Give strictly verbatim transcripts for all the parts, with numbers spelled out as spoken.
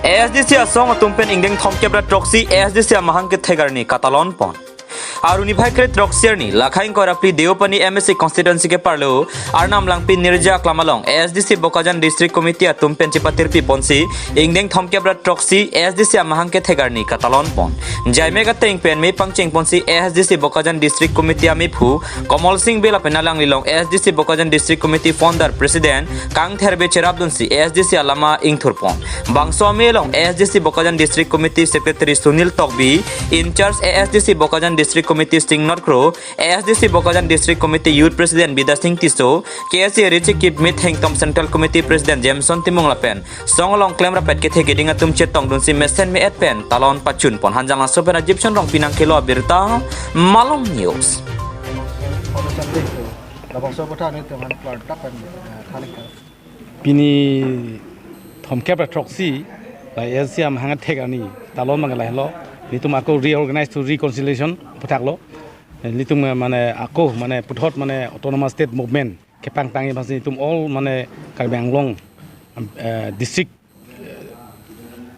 A S D C asong atum pen ingdeng thomkep ra throksi A S D C amahang kethek arni katalon pon. Arni phai kre throksi arni, lakhai ingkoi ra phli Deopani M A C constituency ke-arlo, Arnam Langpi Nirja Aklam along A S D C Bokajan District Committee atum pen chepatirpi ponsi, ingdeng thomkep ra throksi A S D C amahang kethek arni katalon pon. Jaimek ateng pen me pangcheng ponsi A S D C Bokajan District Committee amephu Komol Sing Bey lapen alanglilong A S D C Bokajan District Committee founder president Kangther Bey cherapdunsi A S D C alama ingthur pon. Bangso ame along A S D C Bokajan District Committee Secretary Sunil Tokbi, in charge A S D C Bokajan District Committee Singnot Kro, A S D C Bokajan District Committee Youth President Bidya Sing Tisso, K S A Ri Chikip Mit Hengtom Central Committee President Jameson Timung lapen song along klemrapet kethe keding atum chetongdunsi mesen me-et pen talon pachun pon. Hanjanglangso pen Ajipson Rongpi nangkelo abirta, Malong News. Labangso aputhak nelitum aphan klardak pen, eh, thank you. Pini thomkep ra throksi la A S D C amahang kethek arni talon abang lahelo. Nelitum ako reorganize to reconciliation aputhak lo. Nelitum, eh, mane ako mane puthot mane autonomous state movement kepangtang-i aphansi nelitum all mane Karbi Anglong, eh, district, eh,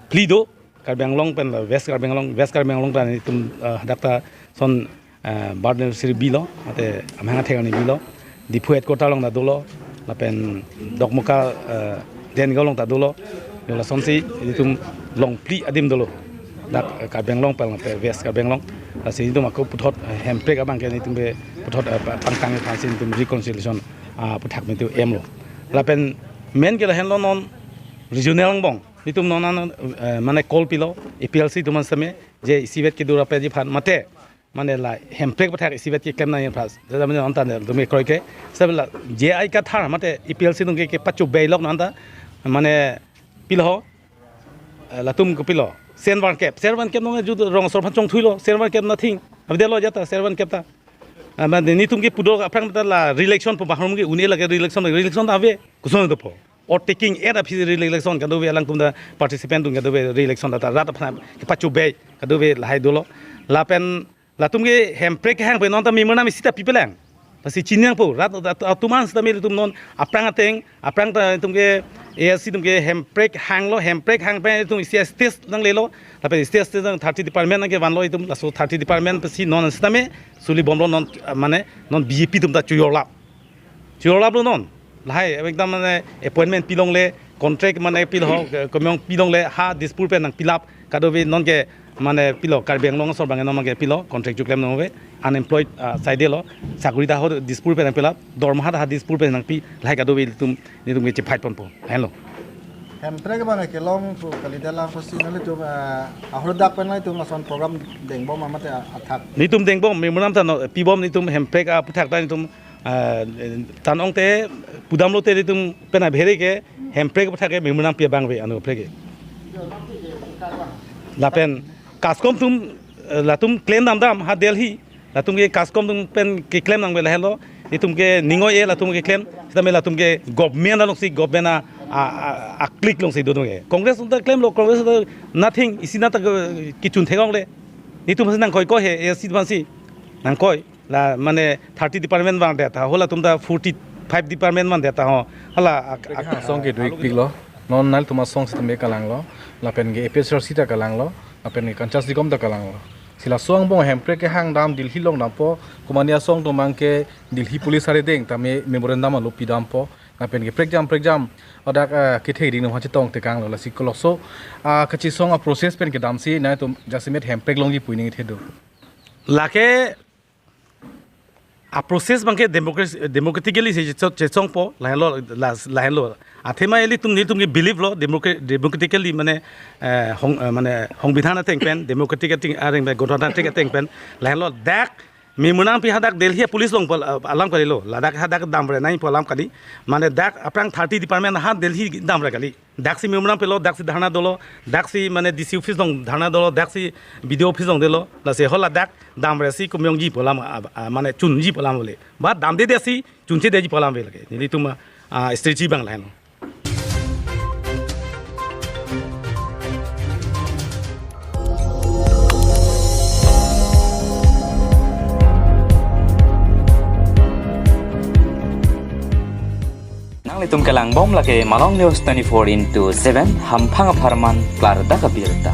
phli do, Karbi Anglong pen la West Karbi Anglong, West Karbi Anglong ta nelitum, eh, hadak ta son, eh, Bharat University bilo, mate amahang kethek arni bilo, Diphu headquarter along ta dolo, lapen Dokmoka, eh, Dengaon along ta dolo, yo lasonsi nelitum long phli adim dolo. Dak, eh, Karbi Anglong pen lapen West Karbi Anglong, lasi nelitum ako puthot, eh, hemprek abang ke nelitum ke puthot, eh, pa-, pangtang-i aphansi nelitum reconciliation, ah, aputhak nelitum emlo. Lapen main ke lahenlo non regional angbong. Nelitum non an, eh, mane call pilo, A P L C atum an same, je isivet kedo rapji aphan mate, mane la hemprek aputhak isivet keklem nangji aphan. Jada mane non ta nelitum ke kroike, sab la J I Kathar mate A P L C atum ke, kepachobei lok non ta, mane pilo ho, eh, latum kopilo. Sen Varkep, Sen Varkep non ju rong asor aphan chongthuilo, Sen Varkep nothing. Abdelo jata, Sen Varkep ta. Ah, mane nelitum ke pudo aphrang ta la re-election pu bahar ke un-e lake re-election, re-election ta ave, koson dopo. Or taking aid aphi re-election kadokave alangtum ta participant atum kadokave re-election ta rat aphan kepachobei kadokave lahai dolo. Lapen latum ke hemprek kehang pen non ta memorandum isi ta pipelang. Lasi chiningpo rat at-, atum an sitame nelitum non aphrang ateng, aphrang ta nelitum ke A S C atum ke hemprek hanglo, hemprek hang pen nelitum isi stage nanglelo. Lapen stage stage nang thirty department nangkevanlo nelitum, laso thirty department pensi non sitame suli bomlo non, ah, mane non B J P atum ta chojorlap. Chojorlaplo non. Lahai ekdam mane appointment pilongle, contract mane pilo ho, eh, kemong pilongle, ha Dispur pen nangpilap, kadokave non ke mane pilo, Karbi Anglong asor abang non ke pilo, contract choklem nangve, unemployed, ah, side lo, sakori ta ho Dispur pen nangpilap, dormaha ta ha Dispur pen nangpi, lahai kadokave nelitum, nelitum ke chefight ponpo, henlo. Hemprek abang kelong pu kalidet lang pusi nelitum, ah, ahordak pen nelitum lason program dengbom mate athak. Nelitum dengbom, memorandum ta non, pibom nelitum hemprek aputhak ta nelitum, ah, tan ongte pudamlote nelitum pen abhere ke hemprek aputhak ke memorandum pi abang ave anu prek ke. Lapen CASCOM atum, eh, latum klem damdam ha Delhi, latum ke CASCOM atum pen keklem nangve lahelo, nelitum ke ning oi-e latum keklem, sitame latum ke government alongsi, government a, a, a, a click alongsi do atum ke. Congress atum ta klemlo, Congress atum nothing, isi na ta ke, kechun theklongle. Nelitum si nangkoi koi he, A S C atum si nangkoi. La mane thirty department vangdet ta, halatum ta forty-five department vangdet ta ho. Hala ak-, ak-, asong kedo-ikpiklo. Non nelitum asong sitame kalanglo. Lapen ke A P H L C ta kalanglo. Lapen ke Kanchas Dikom ta kalanglo. Si laso angbong hemprek kehang dam Delhi along dampo. Komane asong atum abang ke Delhi police arideng tame memorandum alo pidampo. Lapen ke prekjam prekjam hadak, eh, kethe keding nung hachetong tekanglo, lasi kelokso, ah, kachesong aprocess pen kedamsi nangtum jasemet hemprek longji pu ining thedo. Lake aprocess abang ke democracy, democratically si checho-, chechongpo, lahenlo, las-, lahenlo. Athema ilitum nelitum ke believe lo, democra-, democratically mane, eh, hong, eh, mane, hongbidhan ateng pen, democratic ateng, areng pen, gonotantrik ateng pen, lahenlo, dak, memorandum pi hadak Delhi police along pal-, alam kalilo, ladak hadak damre nai pu alam kali, mane dak aphrang thirty department ha Delhi damre kali. Daksi memorandum pilo, daksi dharna dolo, daksi mane D C office along dharna dolo, daksi B D O office along dolo, lasi haladak damresi kemongji pu alam, a, a, mane chunji pu alam le. Ba damdedesi, chunchedetji pu alam ave lake. Nelitum, a, strategy abang lahenlo. Nanglitum kelang bom lake Malong News twenty-four into seven, hamphang apharman klardak abirta.